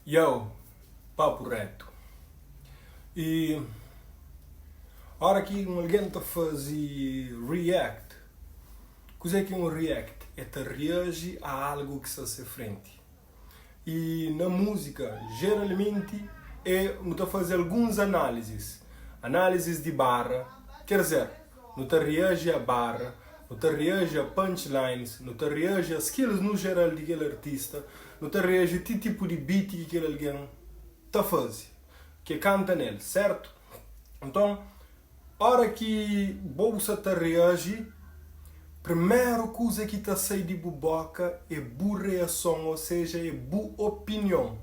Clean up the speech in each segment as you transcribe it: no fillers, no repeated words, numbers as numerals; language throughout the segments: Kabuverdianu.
Yo, papu retu. I ora ki un algen ta faze react, kuzê ki é un react? É ta reaji a algu ki sta se frenti. I na múzika, jeralmenti é nu ta faze alguns análizis. Análizis di barra, ker dizer, nu ta reaji a barra, nu ta reaji a punchlines, nu ta reaji a skills nu jeral di kel artista, nu ta reaji ti tipu di beat ki kel algen ta faze, ki e kanta nel, sertu? Nton, ora ki bo bu sa ta reaji, primeru kuza ki ta sai di bu boka é bu reason, ou seja, é bu opinion.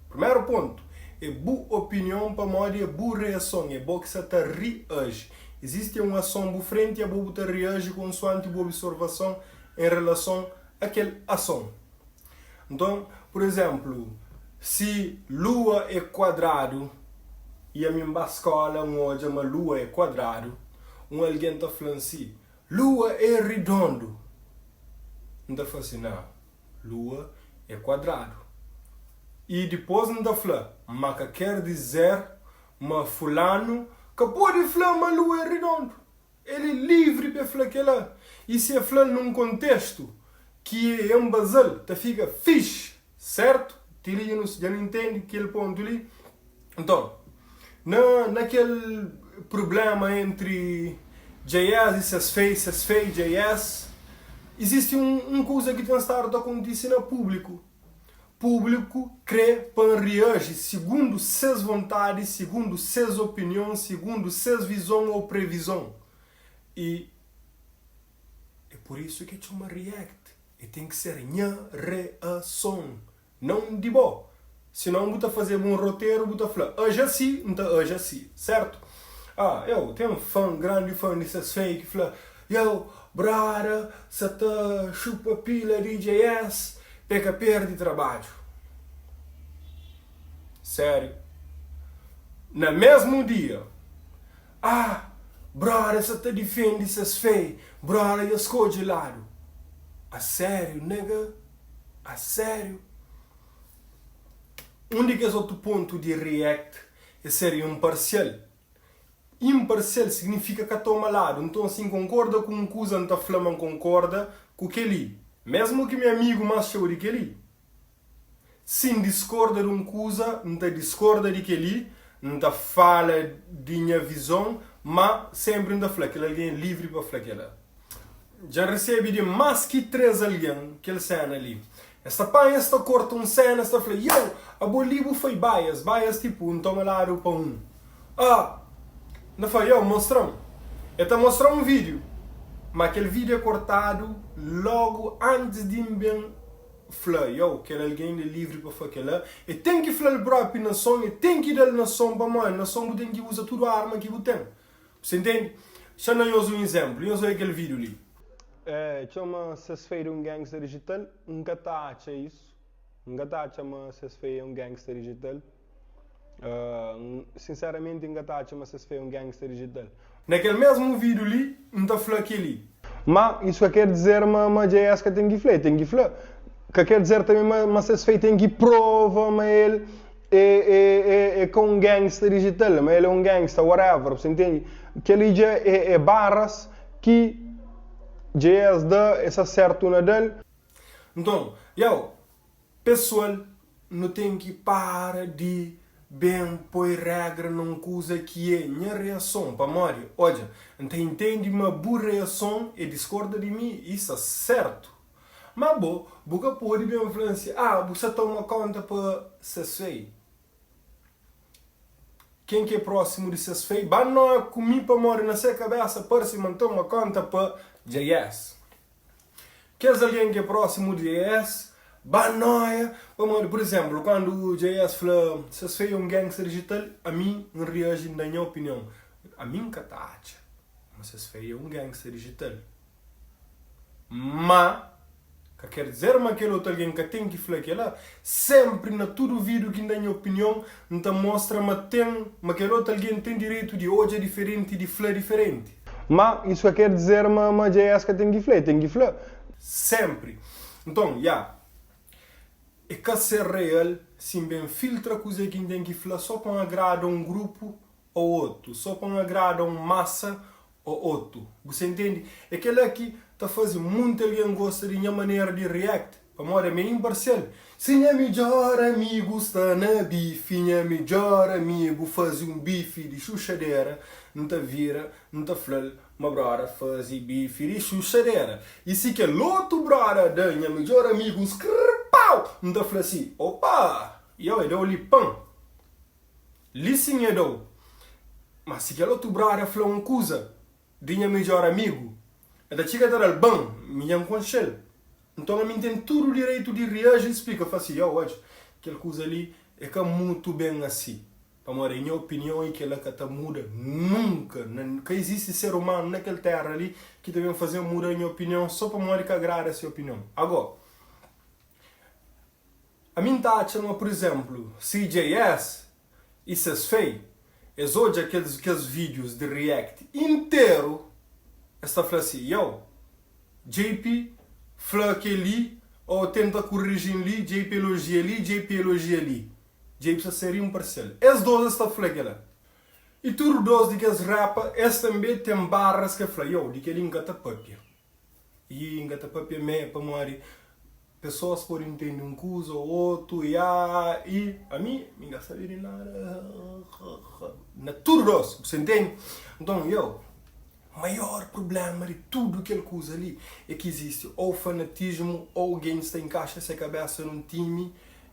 Primeru pontu, é bu opinion pamodi é bu reason, é bo ki sa ta reaji. Izisti un ason bu frenti, abo bu ta reaji konsuanti bu observason en relason a kel ason. Nton, pur izénplu, si lua é kuadradu i ami N ba skóla N odja ma lua é kuadradu, un algen ta fla-m si, Lua é ridondu. N ta fla si, Nau, lua é kuadradu. I dipôs N ta fla, Ma ka ker dizer ma fulanu ka pode fla ma lua é ridondu. El é livri pa e fla kel-la. I si e fla-l nun kontestu ki e enbaza-l, ta fika fixi, sertu? Ti li dja nu intende kel pontu li? Nton, na na kel prubléma entri JS i ses fé i ses fé i JS, izisti un un kuza ki ten stadu ta kontise na públiku. Públiku krê pa N reaji sigundu ses vontadi, sigundu ses opinion, sigundu ses vizon ô previzon. I é pur isu ki e txoma react. E ten ki ser nha reason, nãu di bo. Sinon bu ta fazeba un roteru, bu ta fla, aji asi, N ta aji asi. Sertu? Ah, eu ten fan, grandi fan di ses fé ki fla, Yo, brada sa ta xupa pila di JS p'e ka perde trabadju. Sériu. Na mesmu dia, ah, brada sa ta difende ses fé, brada dja skodje ladu. A sériu, nigga? A sériu? Un di kes otu pontu di react é ser inparsial. Inparsial signifika ka toma ladu. Nton, si N konkorda ku un kuza, N ta fla ma N konkorda ku kel-li, mésmu ki mi amigu más txeu di kel-li. Si N diskorda di un kuza, N ta diskorda di kel-li, N ta fala di nha vizon, má sénpri N ta fla kel algen é livri pa fla kel-la. Dja N resebe di más ki três algen kel séna li. Es ta panha, es ta korta un séna, es ta fla, Yow, abo li bu foi bias, bias tipu N toma ladu pa un. Ah! N ta fla, Yow, mostra-m. El ta mostra-m un vídiu, má kel vídiu é kortadu lógu antis di N ben fla, Yow, kel algen li é livri pa fla kel-la. El ten ki fla-l própi na son, el ten ki da-l na son, pamodi na son bu ten ki uza tudu arma ki bu ten. Bu intende? Xa N da nhos un izénplu. Nhos odja kel vídiu li. É txoma ses fei di un gangsta digital? N ka ta atxa isu. N ka ta atxa ma ses fei é un gangsta digital. Sinseramenti N ka ta atxa ma ses fei é un gangsta digital. Na kel mesmu vídiu li, N ta fla kel-li. Ma isu ka ker dizer ma ma JS ka ten ki fla, el ten ki fla. Ka ker dizer tanbe ma ma ses fei ten ki prova ma el é é é é ka un gangsta digital, ma el é un gangsta whatever, bu sa intende? Kel-li dja é é barras ki JS da, el sta sertu na da-l. Nton, yow, Pesoal, nu ten ki para di ben poi regra na un kuza ki é nha reason. Pamodi? Odja, N ta intende ma bu reason é diskorda di mi i sta sertu. Má bo, bu ka pode ben fla-m si, Ah, bu sta toma konta pa ses fei. Ken ki é prósimu di ses fei, ba noa ku mi pamodi na se kabésa parse ma N toma konta pa JS. Kes algen ki é prósimu di es ba noia pamodi, pur izénplu, kandu JS fla ses fé é un gangsta dijital, ami N reaji na nha opinion, ami N ka ta atxa ma ses fé é un gangsta dijital. Má, ka ker dizer ma kel otu algen ka ten ki fla kel-la. Sénpri na tudu vídiu ki N da nha opinion, N ta mostra ma ten, ma kel otu algen ten direitu di odja diferenti i di fla diferenti. Ma isu ka ker dizer ma ma JS ka ten ki fla, el ten ki fla. Sénpri. Nton, ya. É ka ser real si N ben filtra kuzê ki N ten ki fla sô pa N agrada un grupu ô otu, sô pa N agrada un masa ô otu. Bu sta intende? É kel-la ki ta faze monti algen gosta di nha manera di react, pamodi ami é inparsial. Si nha midjór amigu sta na bifi, nha midjór amigu faze un bifi di xuxadera, N ta vira N ta fla-l ma broda faze bifi di xuxadera. I si kel otu broda da nha midjór amigu un skrpau, N ta fla si, Opa! Yo, e da-u li pan! Li sin e da-u. Ma si kel otu broda fla un kuza di nha midjór amigu, e ta txiga ta da-l ban, mi dja N konxe-l. Nton ami N ten tudu direitu di riaji i splika, fla si, Yo, odja, kel kuza li e ka mutu ben asi. Pamodi é nha opinion i kel-la ka ta muda nunka. Na, ka izisti ser umanu na kel téra li ki ta ben faze-m muda nha opinion sô pamodi ka agrada se opinion. Agó, ami N ta atxa ma, pur izénplu, CJS i ses fei, es odja kes, kes vídius di react interu, es ta fla si, Yow, JP fla kel-li ô tenta kuriji-m li, JP elojia li, JP elojia li. Dja i psa ser inparsial. Es dos es ta fla kela. I tudu dos di kes rapa es tanbe ten barras ke fla, yo, di keli N ka ta papia. I N ka ta papia me pamodi pesoas pode ntende un kuza o otu, i a i ami mi N ka sabe di nada. Na tudu dos, bu sa ntende? Nton, yo, maior prublema di tudu kel kuza li e ki izisti ou fanatismu ou gentis ta inkaxa se kabesa nun timi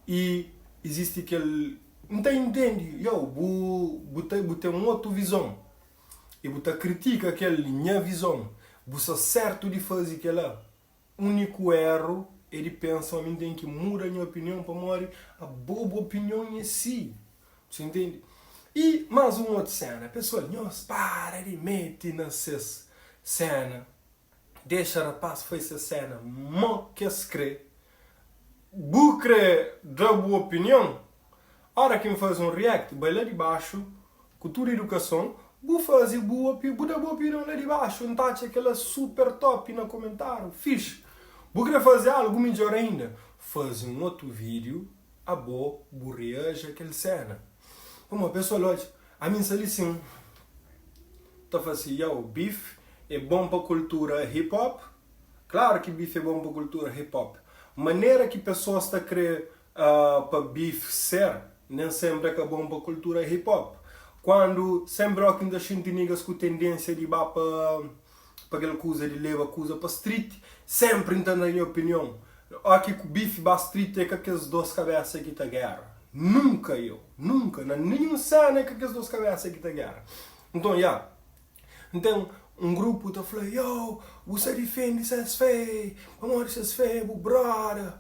I izisti kel N ta intendi, yo, bu bu ta bu ten un otu vizon i bu ta kritika kel nha vizon, bu sta sertu di faze kela. Uniku eru é di pensa ma mi N ten ki muda nha opinion pamodi abo bu opinion é si. Bu sta intendi? I mas un otu sena, pesoal, nhos para di mete na ses sena. Dexa rapaz fai ses sena mo kes kre. Bu kre da bu opinion? Ora ki N fazi un react bai la di baxu ku tudu edukason bu fazi bu bu da bu opinion la di baxu N ta atxa kela super top na komentariu fixi. Bu kre fazi algu midjor ainda? Fazi un otu video abo bu reaji a kel sena. Pamodi pesoal odja ami N sta li sin. Ta fla si, Yow, beef é bon pa kultura hip hop? Klaru ki beef é bon pa kultura hip hop. Manera ki pesoas ta kre pa beef ser, nen senpri é ka bon pa kultura hip hop. Kuandu, senpri óki N ta xinti niggas ku tendensia di ba pa pa kel kuza di leba kuza pa street, senpri N ta da nha opinion. Óki ku beef ba street é ka kes dos kabesa ki ta gera. Nunka yow, nunka, na ninhun sena é ka kes dos kabesa ki ta gera. Nton, ya, N ten un grupu ta fla, Yow, bu sta difende ses fé, pamodi ses fé é bu broda.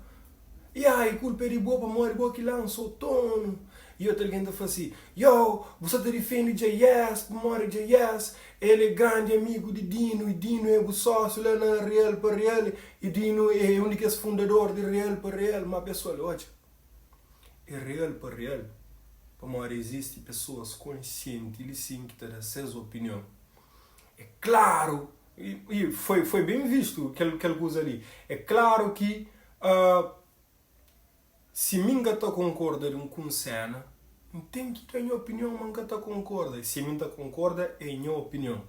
Ya, i kulpa é di bo pamodi bo ki lansa otonu. I otu algen ta fla si, Yow, bu sta ta difende JS pamodi JS el é grandi amigu di Dino i Dino é bu sósiu la na Real pa Real i Dino é un di kes fundador di Real pa Real. Má pesoal, odja, é real pa real pamodi izisti pesoas konsienti li sin ki ta da ses opinion. É klaru, i foi foi ben vistu kel kel kuza li, é klaru ki si mi N ka ta konkorda di un ku un sena, N ten ki da nha opinion ma N ka ta konkorda, i si mi N ta konkorda é nha opinion.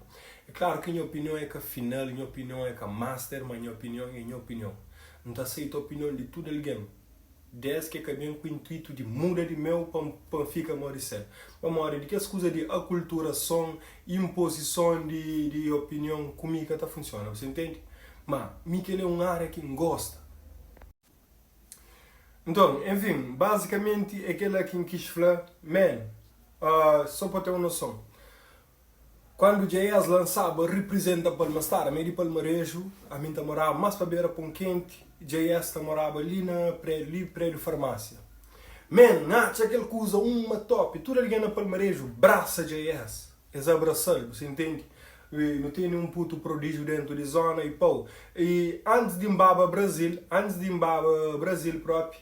É klaru ki nha opinion é ka final, nha opinion é ka master, ma nha opinion é nha opinion. N ta seita opinion di tudu algen. Des ki e ka ben ku intuitu di muda di meu pa N fika modi ser. Pamodi di kes kuza di akulturason, inpozison di di opinion ku mi ka ta funsiona, bu sa intende? Ma mi kel é un ária ki N gosta. Nton, enfin, bazikamenti é kel-la ki N kis fla, man, so pa ten un noson. Kuandu dja es lansaba Riprizenta Palma Star, ami é di Palmareju, ami N ta moraba más pa bera Pon Kenti, dja es ta moraba li na prédiu li, prédiu farmásia. Man, N atxa kel kuza uma top, tudu algen na Palmareju brasa dja es, es abrasa-l, bu sa intende? Nu tene un putu prodíjiu dentu di zona i pau. I antis di N baba Brazil, antis di N baba Brazil propi,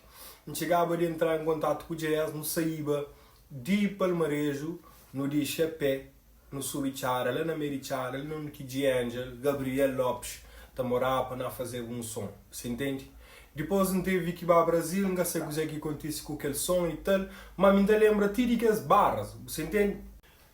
N txigaba di entra en kontatu ku dja es, nu saíba Di Palmareju nu dixi a pé, nu subi txada la na mei di txada li na undi ki G-Angel, Gabriel Lopes, ta moraba pa na fazeba un son. Bu sa intendi? Dipôs N tevi ki ba Brazil, N ka sai kuzê ki kontise ku kel son i tal, má mi N ta lenbra ti di kes barras, bu sa intende?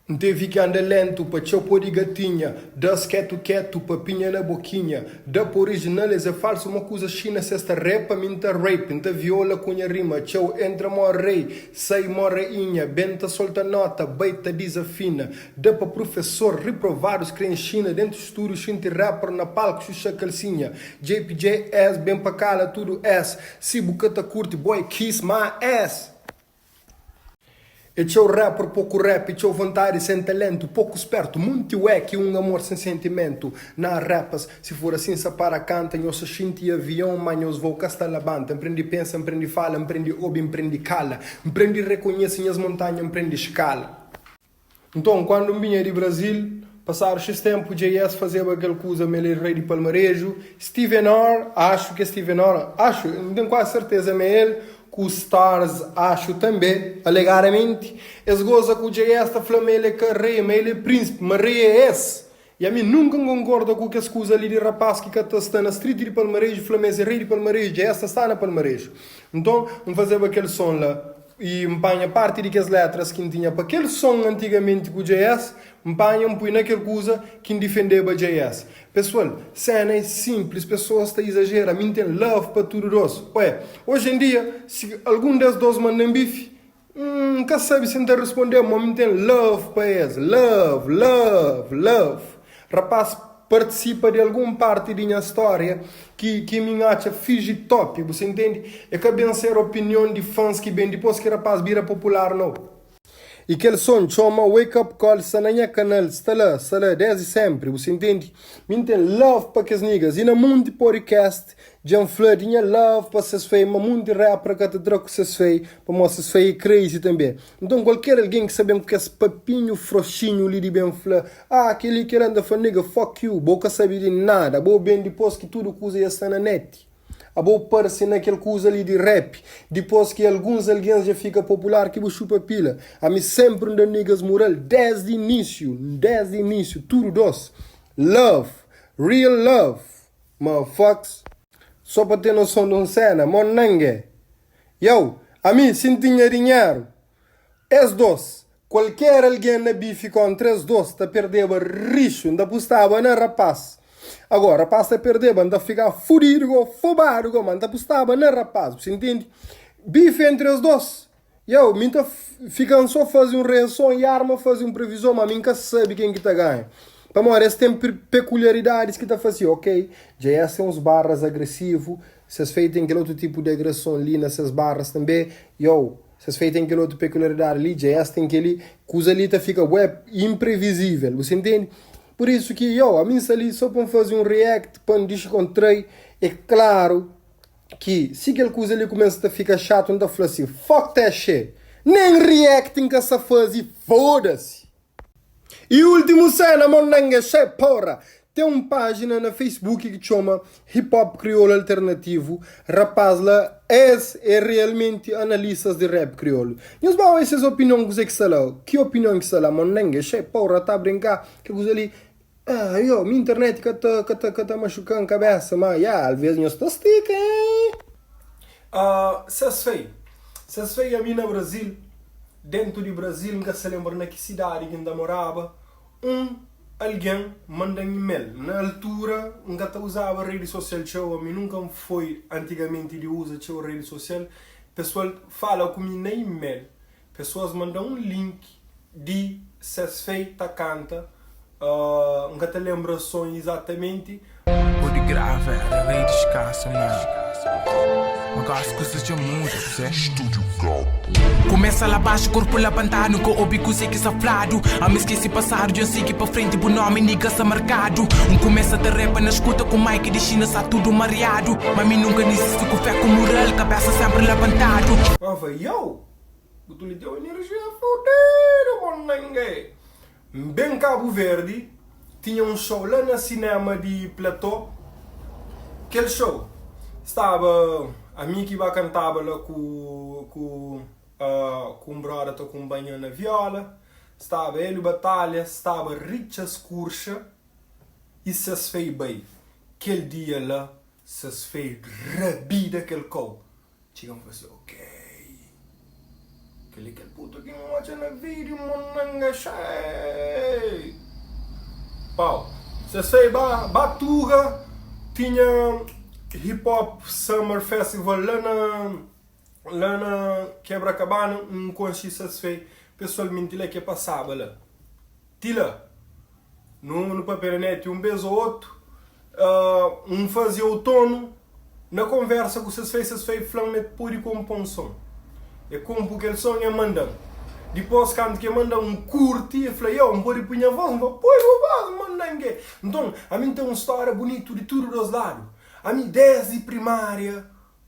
N tevi ki anda lentu pa txeu pode gatinha Da-s ketu ketu pa pinha na bokinha Da pa orijinal es é falsu mo kuza xina Si es ta repa mi N ta rape N ta viola ku nha rima Txeu entra mo rei sai mo rainha Ben ta solta nota bai ta dizafina Da pa prufesor riprovadus kre inxina Dentu studiu xinti rapper na palku xuxa kalsinha JPJS ben pa kala tudu es Si bu ka ta kurti boy kiss my ass. É txeu rapper, poku rap, txeu vontadi sen talentu, poku spertu, munti wek i un amor sen sentimentu. Na rapas, si for asin sa para kanta, nhos sa xinti avion, ma nhos vou ka sta labanta. N prendi pensa, N prendi fala, N prendi obi, N prendi kala, N prendi rekonhese nhas montanha, N prendi skala. Nton, kandu N binha di Brazil, pasadu xis tenpu, JS fazeba kel kuza ma el é rei di Palmareju. Steven R, axu ki é Steven R, axu, N ten kuazi serteza ma é el, ku Stars, axu tanbe, alegadamenti, es goza ku JS ta fla ma el é ka rei, ma el é prínsipi, ma rei é es. I ami nunka N konkorda ku kes kuza li di rapaz ki ka ta sta na street di Palmareju fla ma es é rei di Palmareju, JS ta sta na Palmareju. Nton, N fazeba kel son la i N panha parti di kes letras ki N tinha pa kel son antigamenti ku JS, N panha N pui na kel kuza ki N difendeba JS. Pesoal, sena é sinplis, pesoas ta izajera, mi N ten love pa tudu dos. Oé, oji en dia, si algun des dos manda-m bifi, N ka sabe si N ta responde-m, ma mi N ten love pa es, love, love, love. Rapaz partisipa di algun parti di nha stória ki ki mi N atxa fixi top, bu sa intende? É ka ben ser opinion di fans ki ben dipôs ki rapaz bira popular, nau. I kel son txoma Wake Up Call sta na nha kanal, sta la, sta la desdi senpri, bu sa intende? Mi N ten love pa kes niggas i na munti podcast Dja N fla di nha love pa ses fei ma munti rapper ka ta tra ku ses fei pamodi ses fei é crazy tanbe. Nton kualker algen ki sa ben ku kes papinhu froxinhu li di ben fla ah keli kela N ta fla nigga fuck you bo ka sabi di nada bo ben dipos ki tudu kuza dja sta na net abo parse na kel kuza li di rap dipos ki alguns algens dja fika popular ki bu xupa pila ami sempri N da niggas mural desdi inisiu desdi inisiu tudu dos love real love. Motherfucks. Só pa ten noson di un sena, mo nangue. Yow, ami si N tinha dinheru, es dos, kualker algen na bifi kontra es dos ta perdeba rixu, N ta pustaba na rapaz. Agora, rapaz ta perdeba, N ta fika fudidu go, fobadu go, ma N ta pustaba na rapaz, bu sa intende? Bifi entri es dos, yow, mi N ta fika N so fazi un reason i arma fazi un previzon, ma mi N ka sabi ken ki ta ganha. Pamodi es ten pekuliaridadis ki ta fase, ok, dja es ten uns barras agresivu, ses fei ten kel otu tipu di agreson li na ses barras tanbe, yow, ses fei ten kel otu pekuliaridadi li, dja es ten kel-li, kuza li ta fika bué inprevizivel, bu sa intende? Pur isu ki, yow, ami N sta li so pa N faze un react, pa N dixkontrai, é klaru ki si kel kuza li kumesa ta fika xatu N ta fla si, fuck that shit, nen react N ka sa faze, foda-se! I últimu sena, Mondanga Xé Porra! Ten un pájina na Facebook ki txoma Hip Hop Kriolu Alternativu, rapaz la es é realmenti analistas di rap kriolu. Nhos ba obi ses opinion kuzê ki sta la, ki opinion ki sta la, Mondanga Xé Porra ta brinka kel kuza li, ah yo, mi internet ka ta ka ta ka ta maxuka-m kabesa, ma ya, alvês nhos ta stika hein. Ah, ses fei, ses fei ami na Brazil. Dentu di Brazil, N ka sa lenbra na ki sidadi ki N ta moraba, un algen manda-m email. Na altura, N ka ta uzaba redi sosial txeu, ami nunka N foi antigamenti di uza txeu redi sosial. Pesoal fala ku mi na email, pesoas manda-m un link di ses fei ta kanta. N ka ta lenbra son izatamenti. Pode grava era rei diskasa man Ma gosi kuzas dja muda kuzé? Kumesa la baxu korpu labantadu Nka obi kuzé ki sa fladu Ami skesi pasadu dja N sigi pa frenti Bu nomi nigga sa markadu N kumesa ta repa na skuta ku mic di xina Sa tudu mariadu Ma mi nunka N disisti ku fé ku mural Kabesa senpri labantadu. Mano fla, Yow! Bu tuli txeu enerjia fudidu, monangue! N ben Kabu Verdi, tinha un show la na sinema di Platô. Kel show staba ami ki ba kantaba la ku ku ku un broda ta kunpanha na viola, staba Hélio Batalha, staba Richas Kurxa i ses fei bai. Kel dia la. Sasfei rabida kel kau. Txiga N fla si, ok, kel-li kel putu ki N odja na vídiu monanga xei. Pau. Sasfei ba ba tuga tinha Hip Hop Summer Festival la na la na Kebra Kabana N konxe Sasfei pesoalmenti la ke pasaba la. Ti la Nu nu papia na net un bes o otu. Un faze outonu na konversa ku ses fei, ses fei fla-m ma e pode konpo un son. E konpo kel son e manda-m. Dipos kantu ki e manda-m, N kurti, e fla, Yo, N pode pui nha vos? N fla, Poi bu vos, manda-m ke. Nton, ami N ten un stória bunitu di tudu dos ladu. Ami desdi primária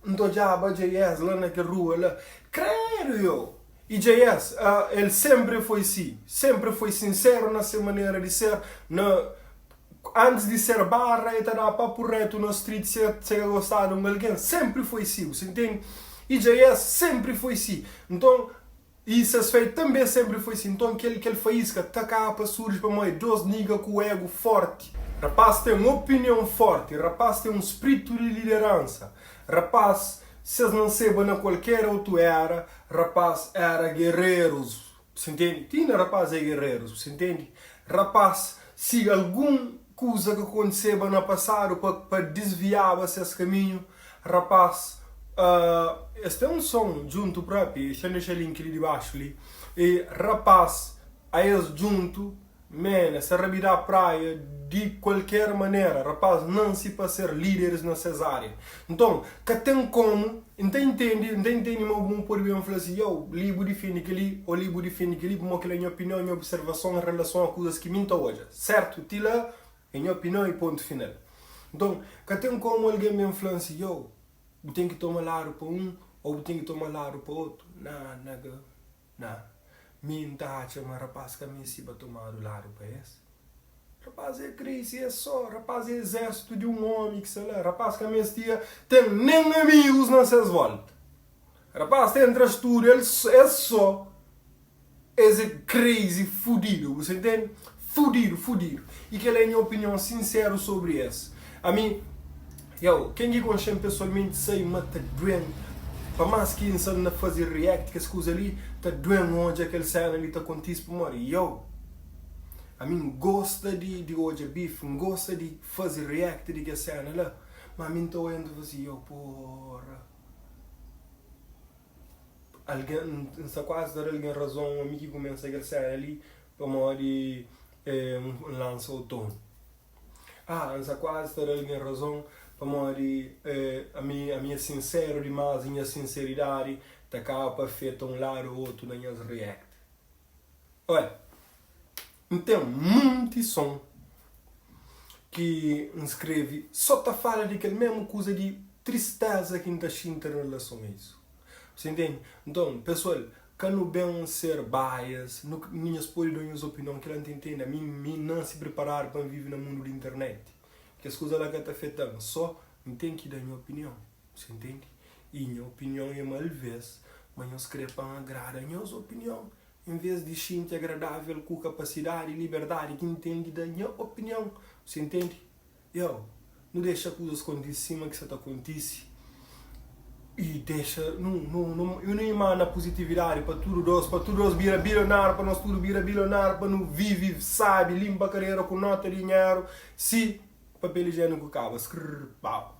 N ta odjaba JS la na kel rua la. Credo yo! I JS, el sempre foi si, sempre foi sincero na se manera di ser, na antes di ser barra e ta da papo reto na street si e ka gostaba di un algen, sempre foi si, bu sa intende? I JS sempre foi si. Nton, I ses fé tanbê sénpri foi si. Nton, kel kel faíska ta kaba pa surji pamodi dos niga ku égu fórti. Rapás ten opinion fórti, rapás ten un spritu di lideransa, rapás ses nanseba na kualker otu éra, rapás éra gererus, bu sa intende? Ti inda rapás é gererus, bu sa intende? Rapás, si algun kuza ka kontiseba na pasadu pa pa disviaba ses kaminhu, Rapaz es ten un son djuntu propi, xa-m dexa link li dibaxu li, e rapaz a es djuntu man es ta rabida praia di kualker manera, rapaz nansi pa ser lideris na ses aria, nton ka ten komu, N ta intendi, N ta intendi ma bu pode ben fla si, yow li bu difendi keli o li bu difendi keli, pamodi kila é nha opinion, nha observason en relason a kuzas ki mi N ta odja, sertu? Ti la É nha opinion i pontu final. Nton, ka ten komu algen ben fla-m si, Yo, bu ten ki toma ladu pa un ô bu ten ki toma ladu pa otu. Ná, nigga, ná. Mi N ta atxa ma rapás ka meste ba tomadu ladu pa es. Rapás é crazy, é sô. Rapás é izérsitu di un ómi ki sta la. Rapás ka mestia ten nen amigus na ses vólta. Rapás ta entra stúdiu, el es sô. Es é crazy fudido, bu sa intende? Fudido, fudido. E kela é nha opinion sinceru sobri es. Ami, yow, ken ki konxen pesoalmenti sai ma ta duen, pa mas ki N sa na fazi react kes kuza li, ta duen odja kel sena li ta kontise pamodi, yow, ami N gosta di di odja beef, N gosta di fazi react di kes sena la, ma ami N ta odja N ta fla si, yow, porra. Algen, N sta kuazi ta da algen razon, ami ki kumesa kel séna li pamodi N lansa otonu. Ah, N sta kuazi ta da algen razon pamodi ami ami é sinseru dimás i nha sinseridadi ta kaba pa afeta un ladu ô otu na nhas react. Oi, N ten munti son ki N skrebe so ta fala di kel mésmu kuza di tristeza ki N ta xinti en relason a isu. Você entende? Nton, pesoal, ka nu ben ser bias, nu nhos pode da nhos opinion, kila N ta intende. Ami mi nase preparadu pa N vive na mundu di internet. Kes kuza la ka ta afeta-m, so N ten ki da nha opinion. Você entende? I nha opinion é ma alvês ma nhos krê pa N agrada nhos opinion. En vês di xinti agradável ku kapasidadi i liberdadi ki N ten di da nha opinion. Você intende? Yo, nu dexa kuzas kontise sima ki sa ta kontise i dexa nu, nu, nu, nu imana puzitividadi pa tudu dos, pa tudu dos bira bilionáriu, pa nos tudu bira bilionáriu, pa nu vive sabi, linpa karera ku nota dinheru, si papel ijiéniku kaba, skrrr, pau.